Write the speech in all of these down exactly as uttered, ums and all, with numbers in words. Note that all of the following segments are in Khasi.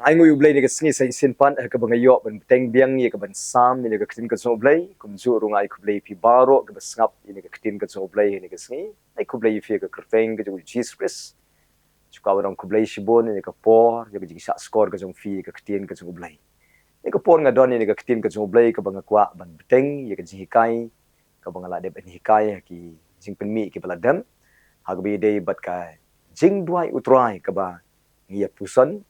Ai nguh ïa U Blei ïa kane ka sngi sa shisien pat, eh, kaba nga ïoh ban bteng biang ïa kaban sam ïa ka ktien ka jong U Blei. Kumjuh ruh nga ai khublei ïa phi baroh kiba sngap ïa kane ka ktien ka jong U Blei ïa kane ka sngi. Ai khublei ïa phi ha ka kyrteng ka jong U Jisu Khrist. Shuwa ban ong khublei shibun ïa ka por, ïa ka jingshah shkor ka jong phi ïa ka ktien ka jong U Blei. Ïa ka por nga don ïa ka ktien ka jong U Blei kaba nga kwah ban bteng ïa ka jinghikai kaba nga la dep ban hikai ha ki jingpynmih kiba la dep. Ha kaba ïadei bad ka jingduwai U Trai kaba ngi ïa puson.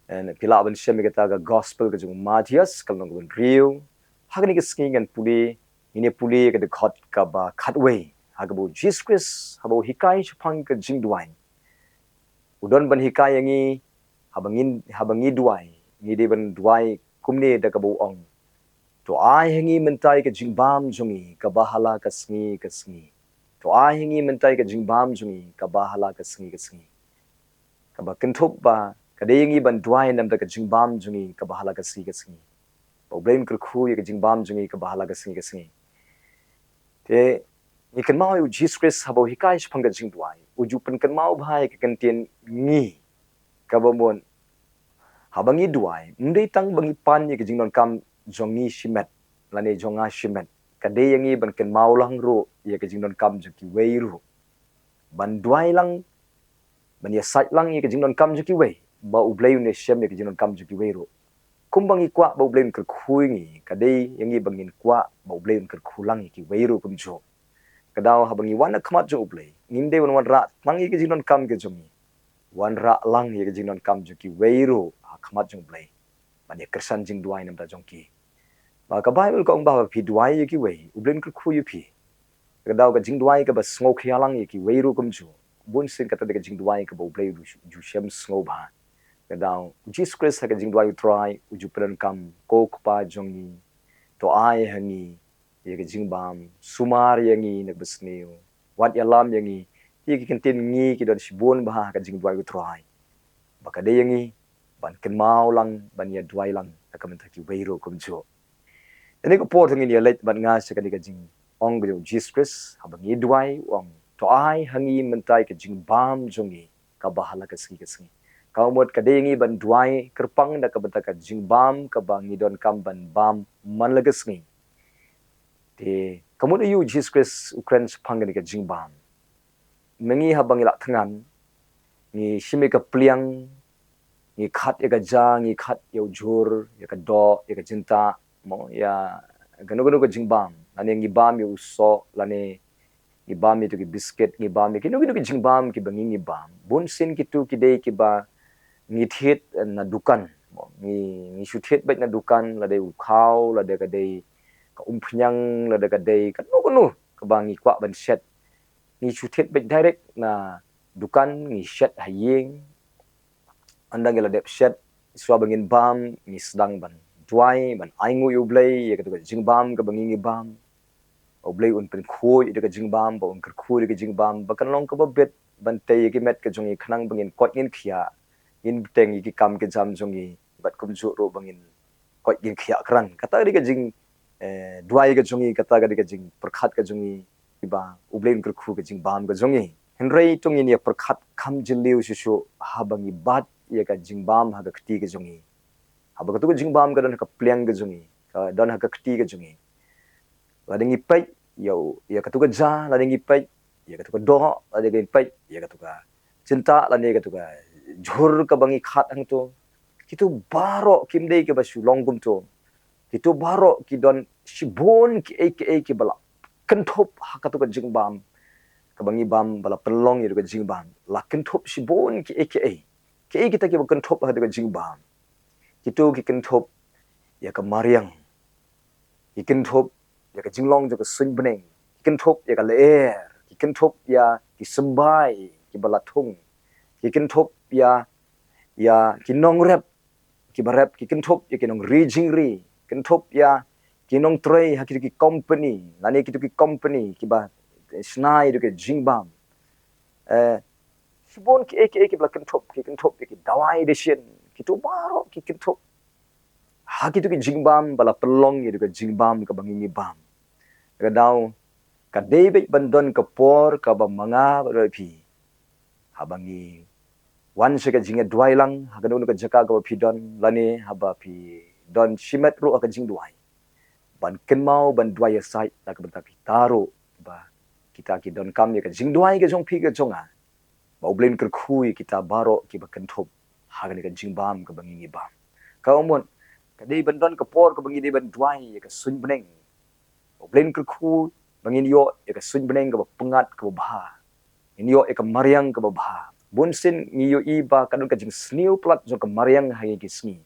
Eh, phi lah ban shem ïa kata ka gospel ka jong u Mathaios, ka lynnong kaba hynriew. Ha kane ka sngi ngan pule, ngin ïa pule ïa ka dkhot kaba khatwei. Ha kaba U Jisu Khrist, haba u hikai shaphang ka jingduwai, u don ban hikai ïa ngi, haba ngin, haba ngi duwai, ngi dei ban duwai kumne da kaba u ong. To ai ha ngi mynta ïa ka jingbam jong ngi, kaba ha la ka sngi ka sngi. To ai ha ngi mynta ïa ka jingbam jong ngi, kaba ha la ka sngi ka sngi. Kaba kynthup ba, ka dei ïa ngi ban duwai namar ka jingbam jong ngi, kaba ha la ka sngi ka sngi. Ba U Blei un kyrkhu ïa ka jingbam jong ngi, kaba ha la ka sngi ka sngi. Te, ngi kynmaw ïa U Jisu Khrist haba u hikai shaphang ka jingduwai. U ju pynkynmaw bha ïa ka kyntien ngi. Kaba mut, haba ngi duwai, ym dei tang ba ngi pan ïa ka jingdonkam jong ngi shimet, lane jong nga shimet. Ka dei ïa ngi ban kynmaw lang ruh ïa ka jingdonkam jong kiwei ruh. Ban duwai lang, ban ïasaid lang ïa ka jingdonkam jong kiwei, ba U Blei un ïa shem ïa ka jingdonkam jong kiwei ruh. Kumba ngi kwah ba U Blei un kyrkhu ïa ngi, ka dei ïa ngi ba ngin kwah ba U Blei un kyrkhu lang ïa kiwei ruh kumjuh. Ka daw haba ngi wan ha khmat jong U Blei, ngim dei ban wanrah tang ïa ka jingdonkam ka jong ngi. Wanrah lang ïa ka jingdonkam jong kiwei ruh ha khmat jong U Blei. Ban ïa kyrshan jingduwai namar jong ki. Ba ka Baibl ka ong ba haba phi duwai ïa kiwei, U Blei un kyrkhu ïa phi. Ka daw ka jingduwai kaba sngewkhia lang ïa kiwei ruh kumjuh. Bun sien kata dei ka jingduwai kaba U Blei u ju, ju shem sngewbha. Ka daw U Jisu Khrist ha ka jingduwai U Trai, u ju pyndonkam, Ko Kpa jong ngi, to ai ha ngi ïa ka jingbam, sumar ïa ngi na kaba sniew, wat ïalam ïa ngi ïa ki kyntien ngi ki don shibun bha ha ka jingduwai U Trai. Ba ka dei ïa ngi ban kynmaw lang, ban ïa duwai lang na ka bynta kiwei ruh kumjuh. Kane ka por te ngin ïa leit bad nga sha kane ka jingong ka jong U Jisu Khrist, haba ngi duwai, u ong, to ai ha ngi mynta ïa ka jingbam jong ngi, kaba ha la ka sngi ka sngi. Ka mut ka dei ïa ngi ban duwai kyrpang na ka bynta ka jingbam kaba ngi donkam ban bam man la ka sngi. Te, ka mut aïu U Jisu Khrist u kren shaphang kane ka jingbam? Ma ngi haba ngi la thngan, ngi shim ïa ka pliang, ngi khat ïa ka ja, ngi khat ïa u jhur, ïa ka doh, ïa ka jyntah, mo, ïa kano kano ka jingbam, lane ngi bam ïa u soh, lane ngi bam ïa kito ki biscuit, ngi bam ïa kino kino ki jingbam kiba ngi, ngi bam. Bun sien kito ki dei kiba ngi thied, eh, na dukan. Mo, ngi, ngi shu thied beit na dukan, lada u khaw, lada ka dei ka umphniang, lada ka dei kano kano kaba ngi kwah ban shet. Ngi shu thied beit direct na dukan, ngi shet ha ïing. Ynda ngi la dep shet, shuwa ba ngin bam, ngi sdang ban duwai, ban ainguh ïa U Blei ïa kato ka jingbam kaba ngi, ngi bam. U Blei un pynkhuid ïa ka jingbam, ba un kyrkhu ïa ka jingbam, ba kan long kaba bit ban tei ïa ki met ka jong ngi khnang ba ngin koit ngin khiah, ngin bteng ïa ki kam ki jam jong ngi, bad kumjuh ruh ba ngin koit ngin khiah kyrang. Kata ka dei ka jing, eh, duwai ka jong ngi, kata ka dei ka jingpyrkhat ka jong ngi, ba U Blei un kyrkhu ka jingbam ka jong ngi. Hynrei to ngin ïa pyrkhat kham jylliew shuh shuh haba ngi bat ïa ka jingbam ha ka kti ka jong ngi. Haba kato ka jingbam ka don ha ka pliang ka jong ngi, ka don ha ka kti ka jong ngi. Lada ngi peit ïa u, ïa kato ka ja, lada ngi peit ïa kato ka doh, lada ngi peit ïa kato ka jyntah, lada ïa kato ka jhur kaba ngi khat hangto. Kito baroh kim dei kiba shu long kumto. Kito baroh ki don shibun kiei kiei kiba la kynthup ha kato ka jingbam kaba ngi bam, ba la pynlong ïa kato ka jingbam. La kynthup shibun kiei kiei. Kiei kita kiba kynthup ha kato ka jingbam? Kito ki kynthup ïa ka mariang. Ki kynthup ïa ka jinglong jong ka suiñ bneng. Ki kynthup ïa ka lyer. Ki kynthup ïa ki symbai kiba la thung. Ki kynthup ïa, ïa ki nongrep kiba rep, ki kynthup ïa ki nongri jingri, kynthup ïa ki nongtrei ha kito ki company, lane kito ki company kiba shna ïa kato ka jingbam. Eh, shibun kiei kiei kiba la kynthup, ki kynthup ïa ki dawai dashin, kito baroh ki kynthup ha kito ki jingbam ba la pynlong ïa kato ka jingbam kaba ngi, ngi bam. Ka daw, ka dei beit ban don ka por kaba ma nga bad phi, haba ngi wan sha ka jingïaduwai lang ha kano kano ka jaka kaba phi don, lane haba phi don shimet ruh ha ka jingduwai, ban kynmaw ban duwai ïasaid na ka bynta kita ruh, ba kita ki donkam ïa ka jingduwai ka jong phi ka jong nga, ba U Blei un kyrkhu ïa kita baroh kiba kynthup ha kane ka jingbam kaba ngi ngi bam. Ka umut, ka dei ban don ka por kaba ngi dei ban duwai ïa ka suiñ bneng, U Blei un kyrkhu ba ngin ïoh ïa ka suiñ bneng kaba pyngngad kaba bha, ngin ïoh ïa ka mariang kaba bha. Bun sien ngi ïohi ba ka don ka jingsniew palat jong ka mariang ha ïa ki sngi.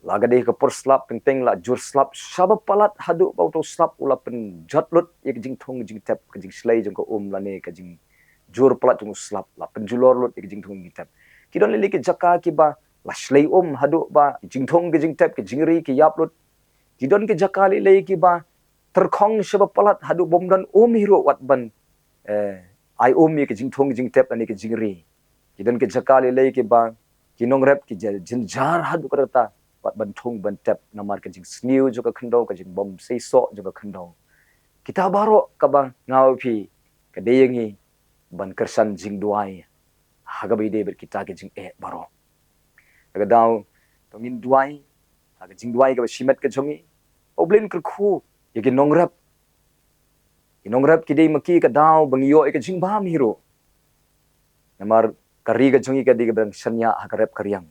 La ka dei ka por slap, teng teng la jur slap shaba palat haduh ba uto u slap u la pynjot lut ïa ka jingthung jingtep, ka jingshlei jong ka um lane ka jingjur palat jong u slap la pynjulor lut ïa ka jingthung jingtep. Ki don lei lei ki jaka kiba la shlei um haduh ba ki jingthung ki jingtep, ki jingri ki ïap lut. Ki don ki jaka lei lei kiba tyrkhong shaba palat haduh bym don um hi ruh wat ban, eh, ai um ïa ka jingthung jingtep lane ka jingri. Ki don ki jaka lei lei kiba ki nongrep ki jynjar haduh katta katta wat ban thung ban tep namar ka jingsniew jong ka khyndew, ka jingbym seisoh jong ka khyndew. Kita baroh kaba nga ong ïa phi, ka dei ïa ngi ban kyrshan jingduwai ha kaba ïadei bad kita ki jingeh baroh. Ka daw to ngin duwai ha ka jingduwai kaba shimet ka jong ngi, U Blei un kyrkhu ïa ki nongrep. Ki nongrep ki dei ma ki ka daw ba ngi ïoh ïa ka jingbam hi ruh. Namar ka ri ka jong ngi ka dei kaba dang shaniah ha ka rep ka riang.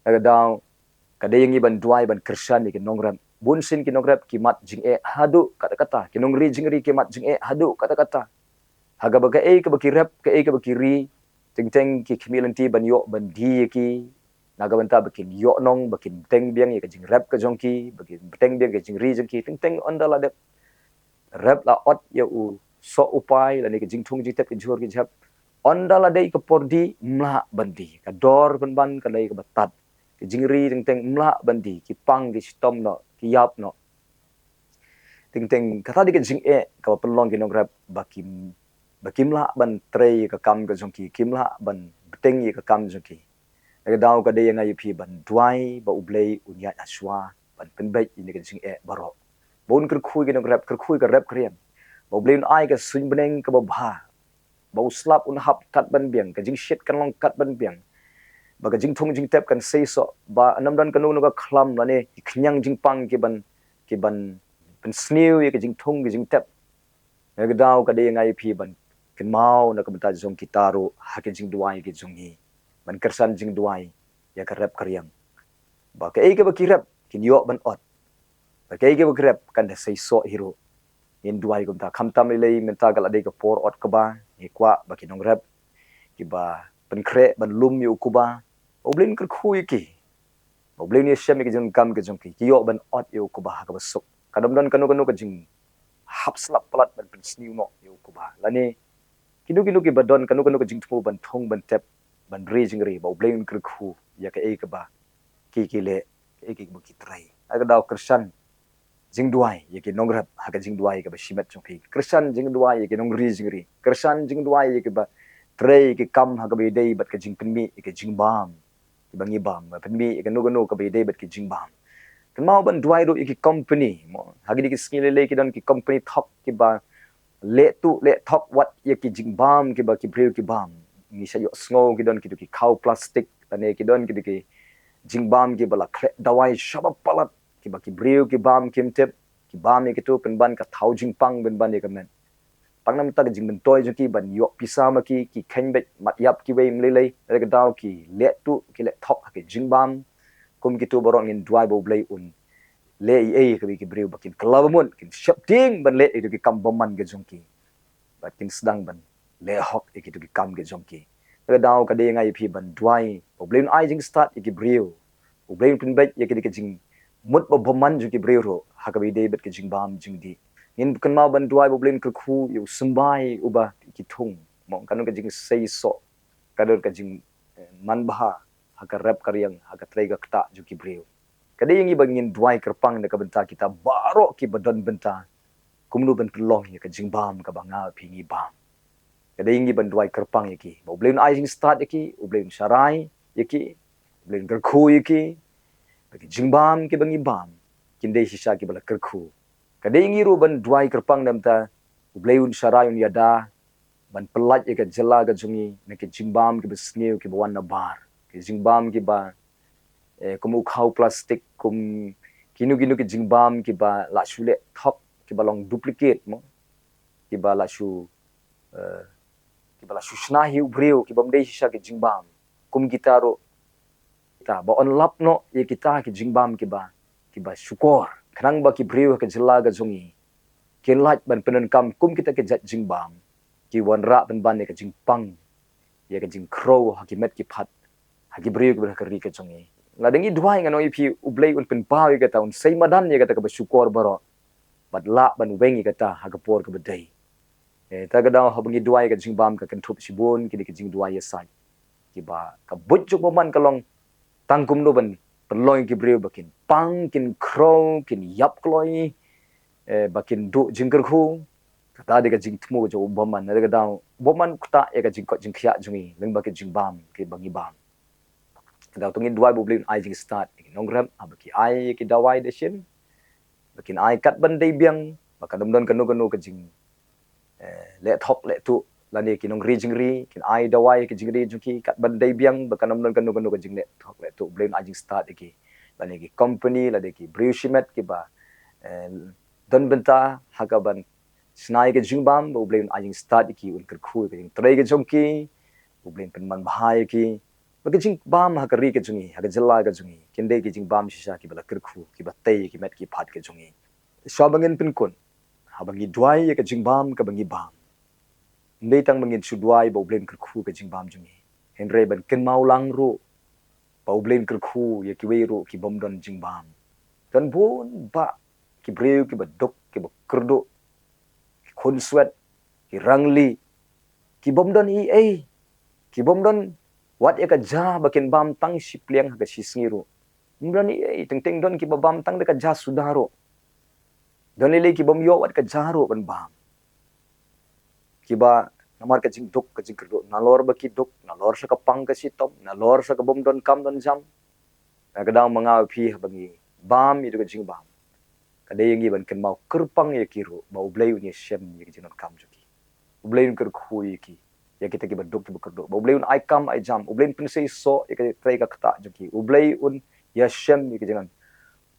Ka daw ka dei ïa ngi ban duwai ban kyrshan ïa ki nongrep. Bun sien ki nongrep ki mad jingeh haduh katta katta, ki nongri jingri ki mad jingeh haduh katta katta. Ha kaba kaei kaba ki rep, kaei kaba ki ri, teng teng ki khmih lynti ban ïoh ban die ïa ki na ka bynta ba kin ïoh nong, ba kin bteng biang ïa ka jingrep ka jong ki, ba kin bteng biang ïa ka jingri jong ki. Teng teng ynda la dep rep la ot ïa u soh u pai lane ka jingthung jingtep, ka jhur ka jhep, ynda la dei ka por die, ym lah ban die. Ka dor pynban ka dei kaba tad. Ka jingri teng teng ym lah ban die, ki pang ki shitom noh, ki ïap noh. Teng teng kata dei ka jingeh kaba pynlong ki nongrep ba kim, ba kim lah ban trei ïa ka kam ka jong ki, kim lah ban bteng ïa ka kam jong ki. Ka daw ka dei ïa nga ïa phi ban duwai ba U Blei un ïaid ha shuwa ban pynbeit ïa ka jingeh baroh. Ba un kyrkhu ïa ki nongrep, kyrkhu ïa ka rep ka riang. Ba U Blei un ai ka suiñ bneng kaba bha, ba u slap un hap kat ban biang, ka jingshit kan long kat ban biang, ba ka jingthung jingtep kan seisoh, ba ym don kano kano ka khlam lane ki khñiang jingpang ki ban, ki ban pynsniew ïa ka jingthung ka jingtep. Ka daw ka dei ïa nga ïa phi ban kynmaw na ka bynta jong kita ruh ha ka jingduwai ka jong ngi, ban kyrshan jingduwai ïa ka rep ka riang, ba kaei kaba ki rep kin ïoh ban ot, ba kaei kaba ki rep kan da seisoh hi ruh. Ngin duwai kumta. Khamtam lei lei mynta ka la dei ka por ot kaba ngi kwah ba ki nongrep kiba pynkhreh ban lum ïa u Kuba, U Blei un kyrkhu ïa ki, ba U Blei un ïashem ïa ka jingkam ka jong ki, ki ïoh ban ot ïa u Kuba ha kaba suk. Ka dom don kano kano ka jinghap slap palat ban pynsniew noh ïa u Kuba lane kino kino kiba don kano kano ka jingthmu ban thung ban tep, ban ri jingri, ba U Blei un kyrkhu ïa kaei kaba ki, ki leh, kaei kaba ki trei. Ka daw kyrshan jingduwai ïa ki nongrep ha ka jingduwai kaba shimet jong phi. Kyrshan jingduwai ïa ki nongri jingri. Kyrshan jingduwai ïa kiba trei ki kam ha kaba ïadei bad ka jingpynmih ïa ka jingbam, kiba ngi bam, ba pynmih ïa kano kano kaba ïadei bad ka jingbam. Kynmaw ban duwai ruh ïa ki company, mo. Ha kine ki sngi lei lei ki don ki company thok kiba leh tuh leh thok wat ïa ki jingbam kiba ki briew ki bam. Ngi sa ïohsngew ki don kito ki khaw plastik, lane ki don kito ki jingbam kiba la khleh dawai shaba palat, kiba ki briew ki bam kim tip, ki bam ïa kito pynban ka thaw jingpang pynban ïa ka met. Tang namar ka jingmyntoi jong ki ban ïoh pisa ma ki, ki kheiñ beit, mad ïap kiwei ym lei lei, ka daw ki leh tuh ki leh thok ha ki jingbam. Kum kito baroh ngin duwai ba U Blei un leh ei ei ha kiwei ki briew ba kin kylla bamut, kin sheptieng ban leh ïa kito ki kam bymman ka jong ki, bad kin sdang ban leh hok ïa kito ki kam ka jong ki. Ka daw ka dei ïa nga ïa phi ban duwai ba U Blei un ai jingstad ïa ki briew, U Blei un pynbeit ïa kito ki jingmut ba bymman jong ki briew ruh ha kaba ïadei bad ka jingbam jingdih. Ngin kynmaw ban duwai ba U Blei un kyrkhu ïa u symbai uba ki thung, mo, kan don ka jingseisoh, kan don ka jing, eh, manbha ha ka rep ka riang, ha ka trei ka ktah jong ki briew. Ka dei ïa ngi ba ngin duwai kyrpang na ka bynta kita baroh kiba don bynta kumno ban pynlong ïa ka jingbam kaba nga phi ngi bam. Ka dei ïa ngi ban duwai kyrpang ïa ki ba U Blei un ai jingstad ïa ki, U Blei un sharai ïa ki, U Blei un kyrkhu ïa ki, ba ki jingbam kiba ngi bam kin dei shisha kiba la kyrkhu. Ka dei ïa ngi ruh ban duwai kyrpang na ka bynta U Blei un sharai, un ïada ban pyllait ïa ka jylla ka jong ngi na ki jingbam kiba sniew kiba wan nabar, ki jingbam kiba, eh, kum u khaw plastik, kum kino kino ki jingbam kiba la shu leh thok, kiba long duplicate mo, kiba la shu, eh, kiba la shu shna hi u briew, kibym dei shisha ki jingbam. Kum kita ruh, kita ba yn lap noh ïa kita ki jingbam kiba, kiba shukor, khnang ba ki briew ha ka jylla ka jong ngi kin lah ban pyndonkam kum kita ki jait jingbam, ki wanrah pynban ïa ka jingpang, ïa ka jingkhrew ha ki met ki phad, ha ki briew kiba ha ka ri ka jong ngi. Lada ngi duwai, ngan ong ïa phi, U Blei un pynpaw ïa kata, un sei madan ïa kata kaba shukor baroh, bad lah ban weng ïa kata ha ka por kaba dei. Eh, ta ka daw haba ngi duwai ka jingbam ka kynthup shibun kine ki jingduwai ïasaid, kiba ka buit jong bymman ka long tang kumno ban pynlong ïa ki briew ba kin pang, kin khrew, kin ïap kloi, eh, ba kin duh jingkyrkhu. Kata dei ka jingthmu jong u bymman. Na ka daw u bymman u ktah ïa ka jingkoit jingkhiah jong ngi lyngba ki jingbam kiba ngi bam. Ka daw to ngin duwai ba U Blei un ai jingstad ïa ki nongrep haba ki ai ïa ki dawai dashin, ba kin ai kat ban dei biang, ba kan ym don kano kano ka jing, eh, leh thok leh tuh, lane ki nongri jingri kin ai dawai ïa ki jingri jong ki kat ban dei biang, ba kan ym don kano kano ka jingleh thok leh tuh. U Blei un ai jingstad ïa ki, lane ki company, lane ki briew shimet kiba, eh, don bynta ha ka ban shna ïa ka jingbam, ba U Blei un ai jingstad ïa ki, un kyrkhu ïa ka jingtrei ka jong ki, U Blei un pynman bha ïa ki, ba ka jingbam ha ka ri ka jong ngi, ha ka jylla ka jong ngi, kin dei ka jingbam shisha kiba la kyrkhu, kiba tei ïa ki met ki phad ka jong ngi. Shuwa ba ngin pynkut, haba ngi duwai ïa ka jingbam kaba ngi bam, ym dei tang ba ngin shu duwai ba U Blei un kyrkhu ka jingbam jong ngi, hynrei ban kynmaw lang ruh ba U Blei un kyrkhu ïa kiwei ruh kibym don jingbam. Don bun bah ki briew kiba duk, kiba kyrduh, ki khunswet, ki rangli, kibym don ei ei, kibym don wat ïa ka ja ba kin bam tang shi pliang ha ka shi sngi ruh. Ym don ei ei, teng teng don kiba bam tang da ka ja suda ruh. Don lei lei kibym ïoh wat ka ja ruh ban bam. Kiba namar ka jingduk, ka jingkyrduh, nalor ba ki duk, nalor sha ka pang ka shitom, nalor sha ka bym don kam don jam. Na ka daw ma nga u phi, haba ngi bam ïa ka jingbam, ka dei ïa ngi ban kynmaw kyrpang ïa ki ruh, ba U Blei un ïashem ïa ka jingdonkam jong ki. U Blei un kyrkhu ïa ki, ïa kita kiba duk kiba kyrduh, ba U Blei un ai kam ai jam, U Blei un pynseisoh ïa ka trei ka ktah jong ki, U Blei un ïashem ïa ka jingdonkam,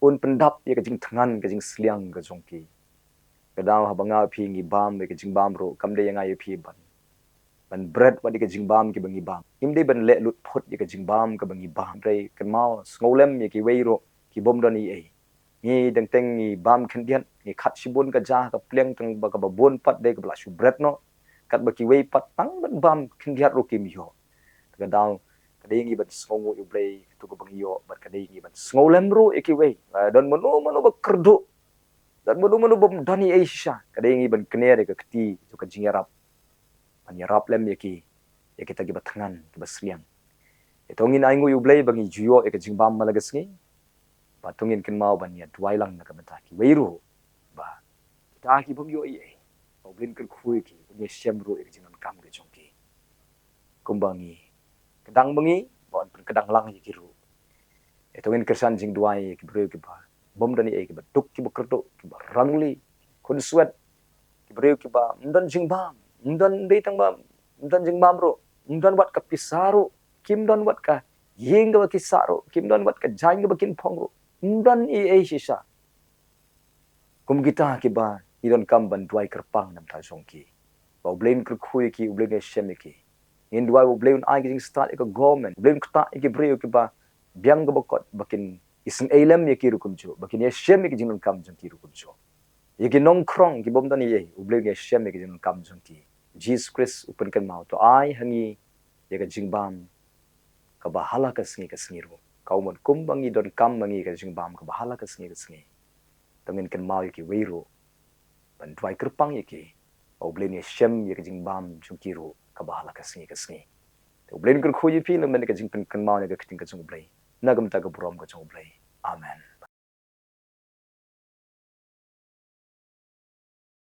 un pyndap ïa ka jingthngan ka jingsliang ka jong ki. Ka daw haba nga u phi ngi bam ïa ka jingbam ruh, kam dei ïa nga ïa phi ban, ban bret wat ïa ka jingbam kiba ngi bam. Ngim dei ban leh lut phut ïa ka jingbam kaba ngi bam. Hynrei kynmaw, sngewlem ïa kiwei ruh kibym don ei ei. Ngi dang teng ngi bam khyndiat, ngi khat shibun ka ja ha ka pliang tang ba kaba bun pat dei kaba la shu bret noh, katba kiwei pat tang ban bam khyndiat ruh kim ïoh. Ka daw ka dei ïa ngi ban sngewnguh ïa U Blei ïa kato kaba ngi ïoh, bad ka dei ïa ngi ban sngewlem ruh ïa kiwei. Lada don mano mano ba kyrduh, don mano mano bym don ei ei shisha, ka dei ïa ngi ban kner ïa ka kti jong ka jingïarap, ban ïarap lem ïa ki, ïa kita kiba thngan, kiba sliang. Ïa to ngin ainguh ïa U Blei ba ngi ju ïoh ïa ka jingbam man la ka sngi. Bad to ngin kynmaw ban ïa duwai lang na ka bynta kiwei ruh, ba kita kibym ïoh ei ei, ba U Blei un kyrkhu ïa ki, un ïashem ruh ïa ka jingdonkam ka jong ki, kumba ngi kdang ba ngi, ba un pynkdang lang ïa ki ruh. Ïa to ngin kyrshan jingduwai ïa ki briew kiba bym don ei ei, kiba duk kiba kyrduh, kiba rangli, khunswet, ki briew kiba ym don jingbam, ym don, dei tang ba ym don jingbam ruh, ym don wat ka pisa ruh, kim don wat ka ïing kaba ki sah ruh, kim don wat ka jaiñ kaba kin phong ruh, ym don ei ei shisha. Kum kita kiba ngi donkam ban duwai kyrpang na ka bynta jong ki, ba U Blei un kyrkhu ïa ki, U Blei un ïashem ïa ki. Ngin duwai ba U Blei un ai ka jingstad ïa ka government, U Blei un ktah ïa ki briew kiba biang kaba kot, ba kin isynei lem ïa ki ruh kumjuh, ba kin ïashem ïa ka jingdonkam jong ki ruh kumjuh. Ïa ki nongkhrong kibym don ei ei, U Blei un ïashem ïa ka jingdonkam jong ki. Jisu Khrist u pynkynmaw, to ai ha ngi ïa ka jingbam kaba ha la ka sngi ka sngi ruh. Kumba, kumba ngi donkam ma ngi ka jingbam kaba ha la ka sngi ka sngi, to ngin kynmaw ïa kiwei ruh, ban duwai kyrpang ïa ki, ba U Blei un ïashem ïa ka jingbam jong ki ruh kaba ha la ka sngi ka sngi. Te U Blei un kyrkhu ïa phi lem bad ka jingpynkynmaw na ka ktien ka jong U Blei, na ka bynta ka burom ka jong U Blei. Amen.